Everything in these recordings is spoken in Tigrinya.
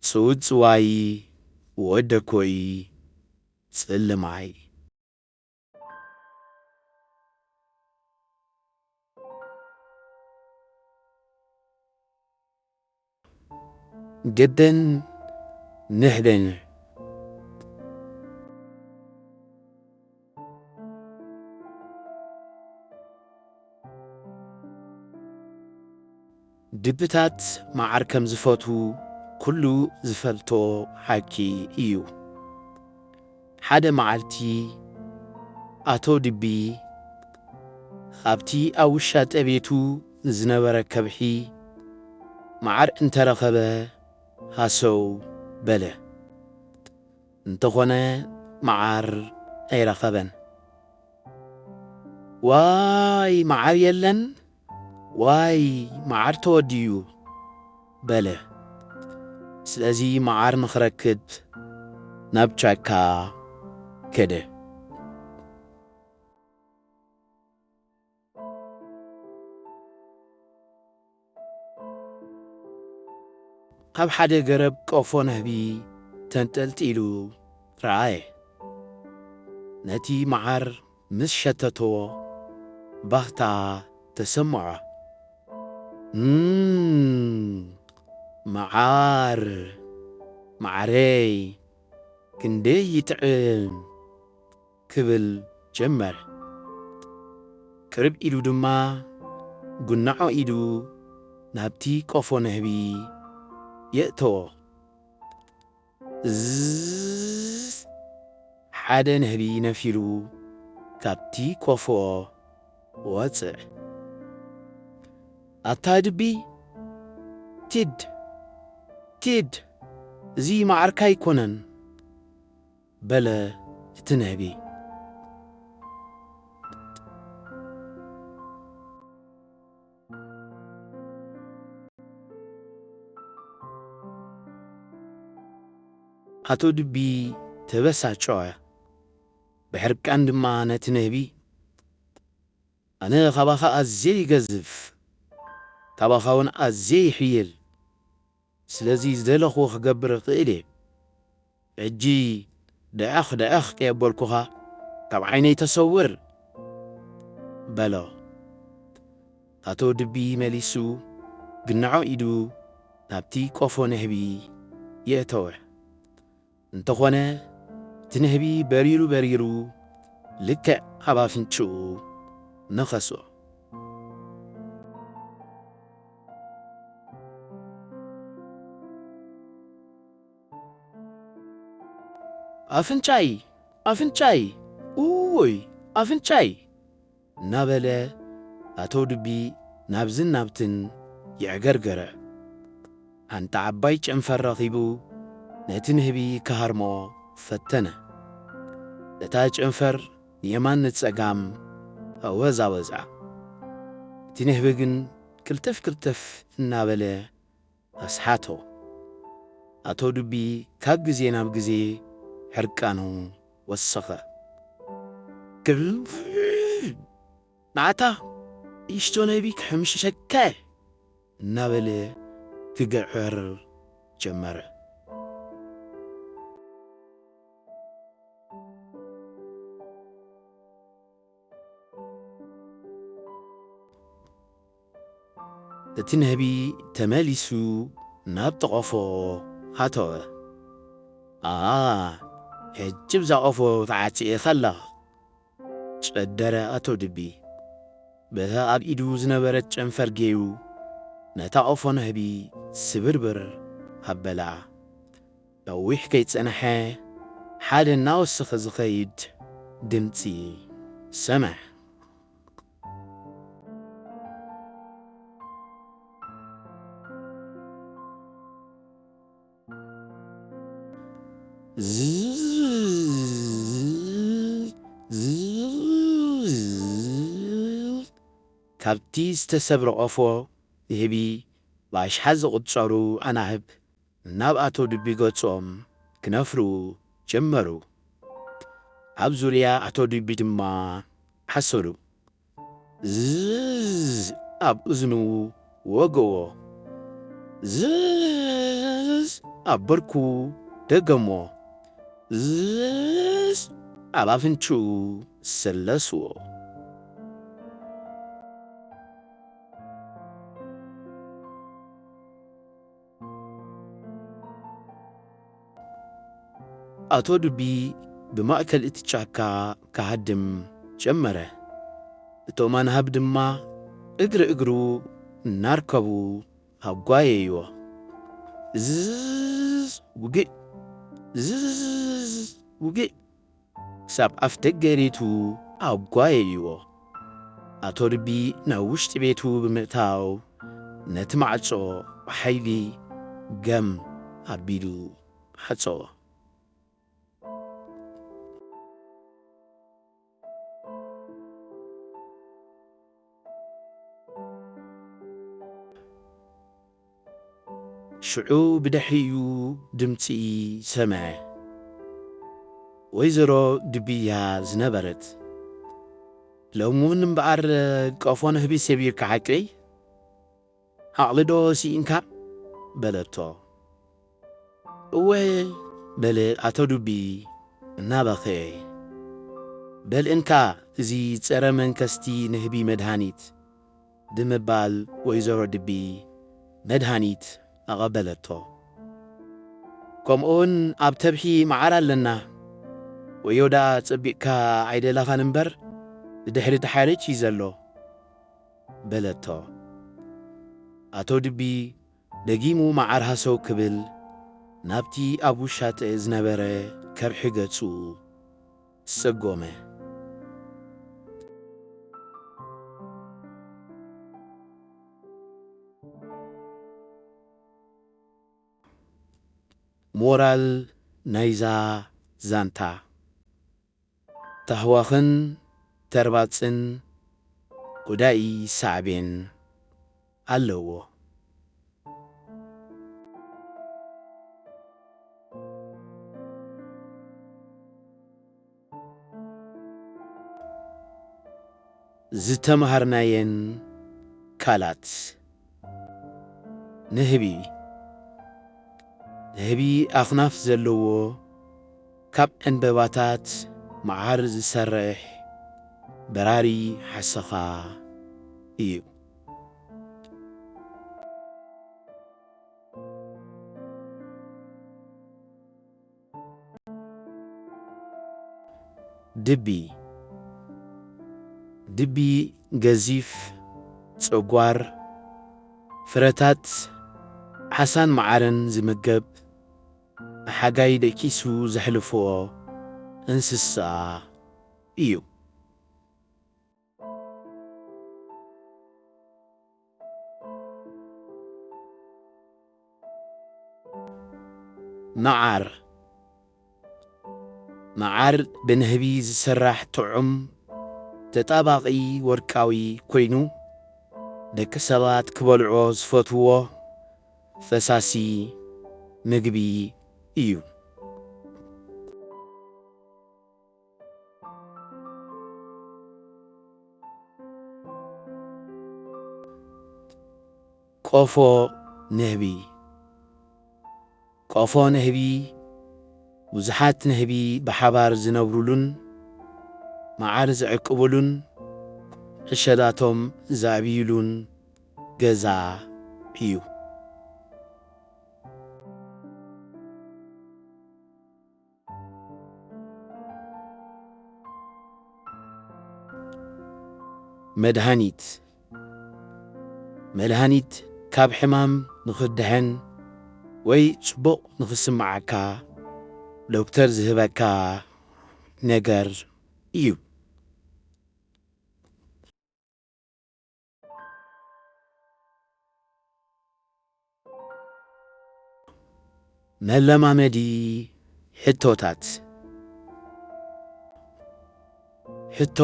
ጽውጽዋይ ወደኮይ ጽልማይ። ገደን ንህደን። ድብታት መዓር ከም ዝፈትዉ ኩሉ ዝፈልጦ ሓቂ እዩ። ሓደ መዓልቲ ኣቶ ድቢ ካብቲ ኣብ ውሻጠ ቤቱ ዝነበረ ከብሒ መዓር እንተረኸበ ሃሰው በለ። እንተኾነ መዓር ኣይረኸበን። "ዋይ መዓር የለን፣ ዋይ መዓር ተወዲኡ" በለ። ስለዚ መዓር ንኽረክብ ናብ ጫካ ከደ። ካብ ሓደ ገረብ ቆፎ ነህቢ ተንጠልጢሉ ረኣየ። ነቲ መዓር ምስ ሸተቶ ባኽታ ተሰምዖ። "እም፣ መዓር፣ መዓረይ፣ ክንደይ ይጥዕም!" ክብል ጀመረ። ቅርብ ኢሉ ድማ ጉናዖ ኢዱ ናብቲ ቆፎ ነህቢ የእተዎ። ዝዝ፣ ሓደ ነህቢ ነፊሉ ካብቲ ቆፎ ወጽዕ። "ኣታ ድቢ፣ ቲድ፣ ቲድ፣ እዚ መዓርካ ኣይኮነን" በለ እቲ ነህቢ። ኣቶ ድቢ ተበሳጨወ። ብሕርቃን ድማ ነቲ ነህቢ፣ "ኣነ ካባኻ ኣዝየ ይገዝፍ፣ ካባኻ እውን ኣዝየ ይሕይል፣ ስለዚ ዝደለኽዎ ክገብር እኽእል እየ። ሕጂ ድዕኽ ድዕኽ ከየበልኩኻ ካብ ዓይነይ ተሰውር" በሎ። ኣቶ ድቢ መሊሱ ግንዖ ኢዱ ናብቲ ቆፎ ነህቢ የእተወ። እንተኾነ እቲ ነህቢ በሪሩ በሪሩ ልክዕ ኣብ ኣፍንጭኡ ነኸሶ። "ኣፍንጫይ! ኣፍንጫይ! ኡይ! ኣፍንጫይ!" እናበለ ኣቶ ድቢ ናብዝን ናብትን የዕገርገረ። ሓንቲ ዓባይ ጨንፈር ረኺቡ ነቲ ንህቢ ክሃርሞ ፈተነ። እታ ጨንፈር ንየማን ንጸጋም ኣወዛወዛ። እቲ ንህቢ ግን ቅልጥፍ ቅልጥፍ እናበለ ኣስሓቶ። ኣቶ ድቢ ካብ ግዜ ናብ ግዜ ሕርቃኑ ወሰኸ። "ክል-፣ ንዓታ ንእሽቶ ነቢ ክሕምሽሸካ" እናበለ ክግዕር ጀመረ። እቲ ነህቢ ተመሊሱ ናብ ጥቐፎ ሃተወ። "ኣ፣ ሕጂ ብዛ ቆፎ ተዓጺኤ ከላ" ጨደረ ኣቶ ድቢ። በታ ኣብ ኢዱ ዝነበረት ጨንፈር ጌዩ ነታ ቆፎ ነህቢ ስብርብር ኣበላ። ነዊሕ ከይጸንሐ ሓደ እናወሰኸ ዝኸይድ ድምጺ ሰምዐ። ዝዝ፣ ዝዝ፣ ካብቲ ዝተሰብረ ቆፎ ንህቢ ብኣሽሓት ዝቑጸሩ ኣናህብ ናብ ኣቶ ድቢ ገጾም ክነፍሩ ጀመሩ። ኣብ ዙርያ ኣቶ ድቢ ድማ ሓሰሉ። ዝዝ ኣብ እዝኑ ወገዎ። ዝዝ ኣብ ብርኩ ደገሞ። ዝዝ ኣብ ኣፍንጭኡ ሰለስዎ። ኣቶ ድቢ ብማእከል እቲ ጫካ ክሃድም ጀመረ። እቶም ኣንሃብ ድማ እግሪ እግሩ እናርከቡ ኣጓየይዎ። ዝዝ ውግእ፣ ዝዝ ውግእ ክሳብ ኣፍ ደገ ቤቱ ኣጓየይዎ። ኣቶ ድቢ ናብ ውሽጢ ቤቱ ብምእታው ነቲ ማዕጾ ብሓይሊ ገም ኣቢሉ ሓጸዎ። ሽዑ ብድሕሪኡ ድምጺ ሰምዐ። ወይዘሮ ድብያ ዝነበረት። ሎሚ እውን እምበኣር ቀፎ ንህቢ ሰቢርካ ሓቀይ? ዓቕሊ ዶ ስኢንካ? በለቶ። እወ፣ በለ ኣቶ ዱቢ እናበኸየ። በል እንካ እዚ ጸረ መንከስቲ ንህቢ መድሃኒት፣ ብምባል ወይዘሮ ድቢ መድሃኒት ኣቐበለቶ። ከምኡውን ኣብ ተብሒ መዓር ኣለና፣ ወዮ ደኣ ጸቢቕካ ኣይደለኻን እምበር፣ ብድሕሪ ተሓረች እዩ ዘሎ። በለቶ። ኣቶ ድቢ ደጊሙ መዓር ሃሰው ክብል ናብቲ ኣብ ውሻጠ ዝነበረ ከብሒ ገጹ ሰጎመ። ሞራል ናይዛ ዛንታ። ታህዋኽን ተርባጽን ጉዳይ ሳዕቤን ኣለዎ። ዝተምሃርናየን ካላት። ንህቢ። ንህቢ ኣኽናፍ ዘለዎ፣ ካብ ዕንበባታት መዓር ዝሰርሕ በራሪ ሓሰኻ እዩ። ድቢ። ድቢ ገዚፍ ጨጓር፣ ፍረታት፣ ዓሳን መዓርን ዝምገብ፣ ንሓጋይ ደቂሱ ዘሕልፎ እንስሳ እዩ። መዓር። መዓር ብንህቢ ዝስራሕ ጥዑም ተጣባቒ ወርቃዊ ኮይኑ፣ ደቂ ሰባት ክበልዕዎ ዝፈትውዎ ፈሳሲ ምግቢ እዩ። ቆፎ ንህቢ። ቆፎ ንህቢ ብዙሓት ንህቢ ብሓባር ዝነብሩሉን መዓር ዝዕቅቡሉን ዕሸላቶም ዘዕብዩሉን ገዛ እዩ። መድሃኒት። መድሃኒት ካብ ሕማም ንኽድሕን ወይ ጽቡቕ ንኽስምዓካ ዶክተር ዝህበካ ነገር እዩ። መለማመዲ ሕቶታት። ሕቶ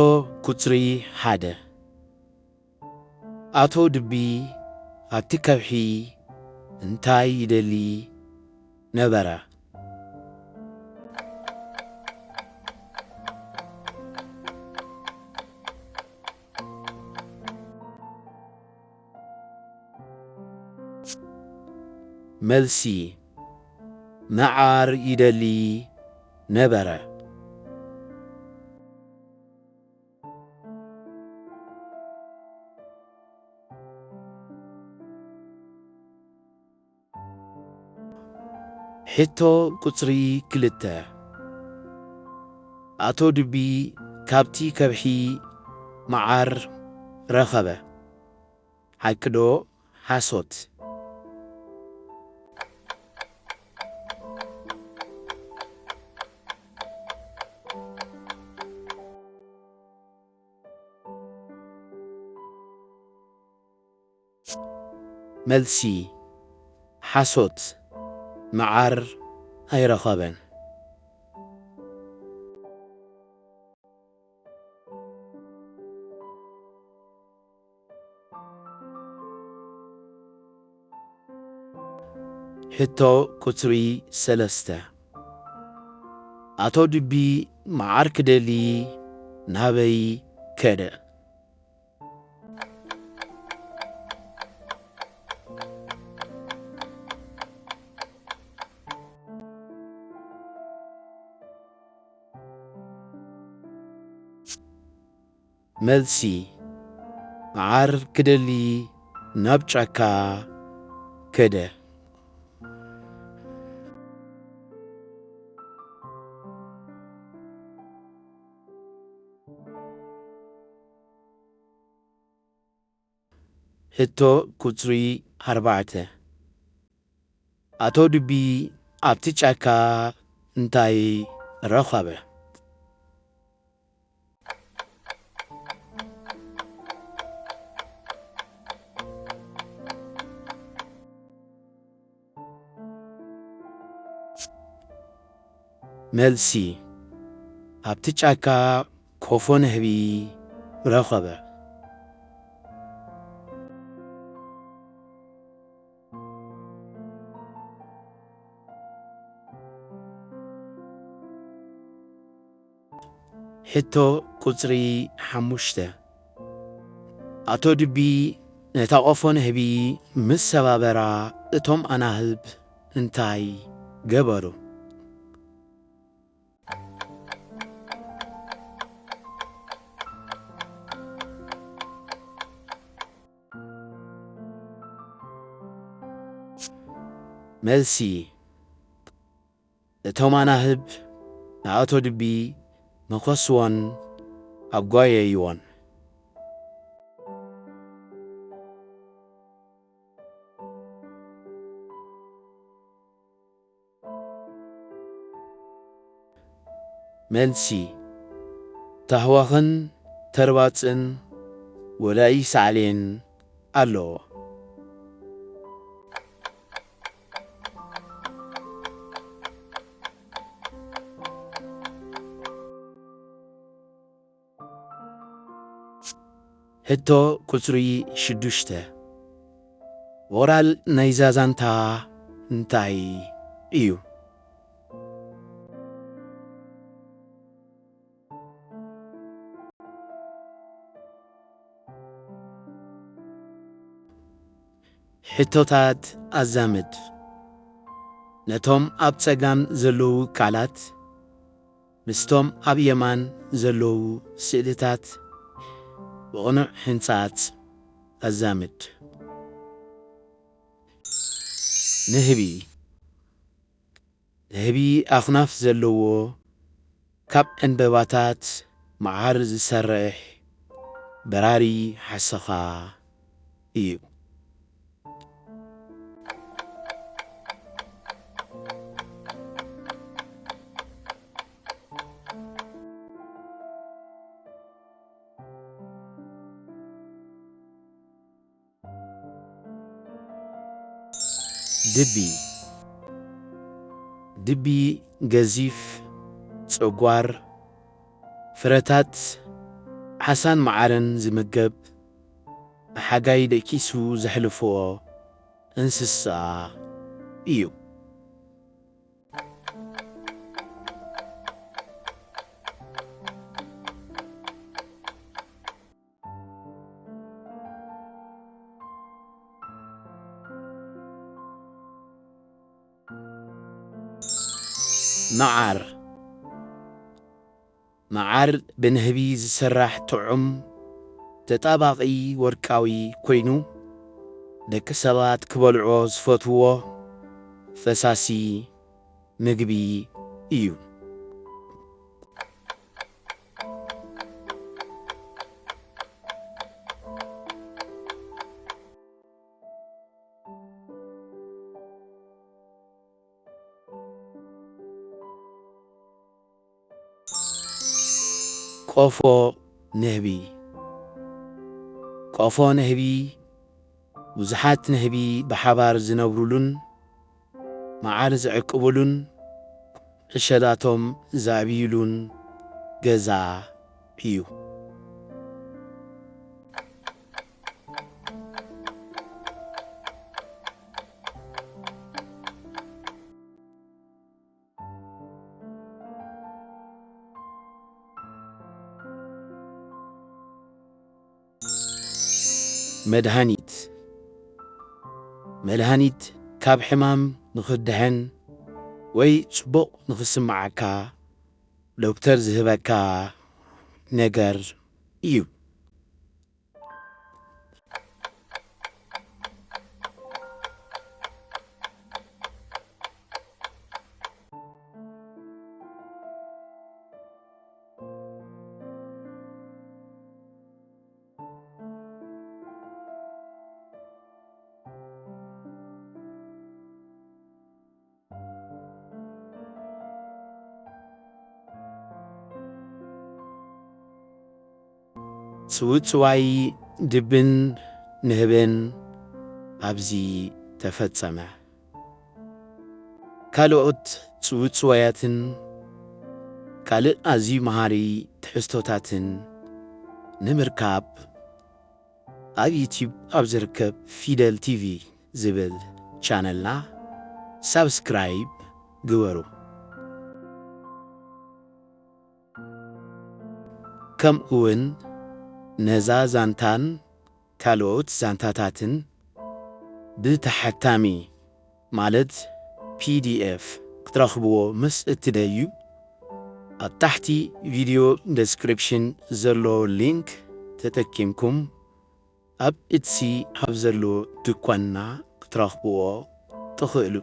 ቁጽሪ ሓደ። ኣቶ ድቢ ኣብቲ ከብሒ እንታይ ይደሊ ነበረ? መልሲ፣ መዓር ይደሊ ነበረ። ሕቶ ቁጽሪ ክልተ፣ ኣቶ ድቢ ካብቲ ከብሒ መዓር ረኸበ። ሓቂ ዶ ሓሶት? መልሲ፣ ሓሶት፣ መዓር ኣይረኸበን። ሕቶ ቁጽሪ ሰለስተ፣ ኣቶ ድቢ መዓር ክደሊ ናበይ ከደ? መልሲ፣ መዓር ክደሊ ናብ ጫካ ከደ። ሕቶ ቁጽሪ ኣርባዕተ፣ ኣቶ ድቢ ኣብቲ ጫካ እንታይ ረኸበ? መልሲ፣ ኣብቲ ጫካ ኮፎ ንህቢ ረኸበ። ሕቶ ቁጽሪ ሓሙሽተ፣ ኣቶ ድቢ ነታ ቆፎ ንህቢ ምስ ሰባበራ፣ እቶም ኣናህብ እንታይ ገበሩ? መልሲ፣ እቶም ኣናህብ ንኣቶ ድቢ መኸስዎን ኣጓየይዎን። መልሲ፣ ታህዋኽን ተርባጽን ወላኢ ሳዕሌን ኣለዎ። ሕቶ ቁጽሪ ሽዱሽተ፣ ሞራል ናይዛ ዛንታ እንታይ እዩ? ሕቶታት ኣዛምድ። ነቶም ኣብ ጸጋም ዘለዉ ቃላት ምስቶም ኣብ የማን ዘለዉ ስእልታት ብቕኑዕ ህንጻት ኣዛምድ። ንህቢ። ንህቢ ኣኽናፍ ዘለዎ፣ ካብ ዕንበባታት መዓር ዝሰርሕ በራሪ ሓሰኻ እዩ። ድቢ። ድቢ ገዚፍ፣ ጨጓር፣ ፍረታት፣ ዓሳን መዓርን ዝምገብ፣ ብሓጋይ ደቂሱ ዘሕልፎ እንስሳ እዩ። መዓር። መዓር ብንህቢ ዝስራሕ ጥዑም ተጣባቒ ወርቃዊ ኮይኑ፣ ደቂ ሰባት ክበልዕዎ ዝፈትውዎ ፈሳሲ ምግቢ እዩ። ቆፎ ንህቢ። ቆፎ ንህቢ ብዙሓት ንህቢ ብሓባር ዝነብሩሉን መዓር ዝዕቅቡሉን ዕሸላቶም ዘዕብዩሉን ገዛ እዩ። መድሃኒት። መድሃኒት ካብ ሕማም ንኽድሕን ወይ ጽቡቕ ንኽስምዓካ ዶክተር ዝህበካ ነገር እዩ። ጽውጽዋይ ድብን ንህብን ኣብዚ ተፈጸመ። ካልኦት ጽውጽዋያትን ካልእ ኣዝዩ መሃሪ ትሕዝቶታትን ንምርካብ ኣብ ዩትዩብ ኣብ ዝርከብ ፊደል ቲቪ ዝብል ቻነልና ሳብስክራይብ ግበሩ። ከምኡውን ነዛ ዛንታን ካልኦት ዛንታታትን ብተሓታሚ ማለት ፒ ዲ ኤፍ ክትረኽብዎ ምስ እትደልዩ፣ ኣብ ታሕቲ ቪድዮ ዴስክሪፕሽን ዘሎ ሊንክ ተጠቂምኩም ኣብ ኢትሲ ኣብ ዘሎ ድኳንና ክትረኽብዎ ትኽእሉ።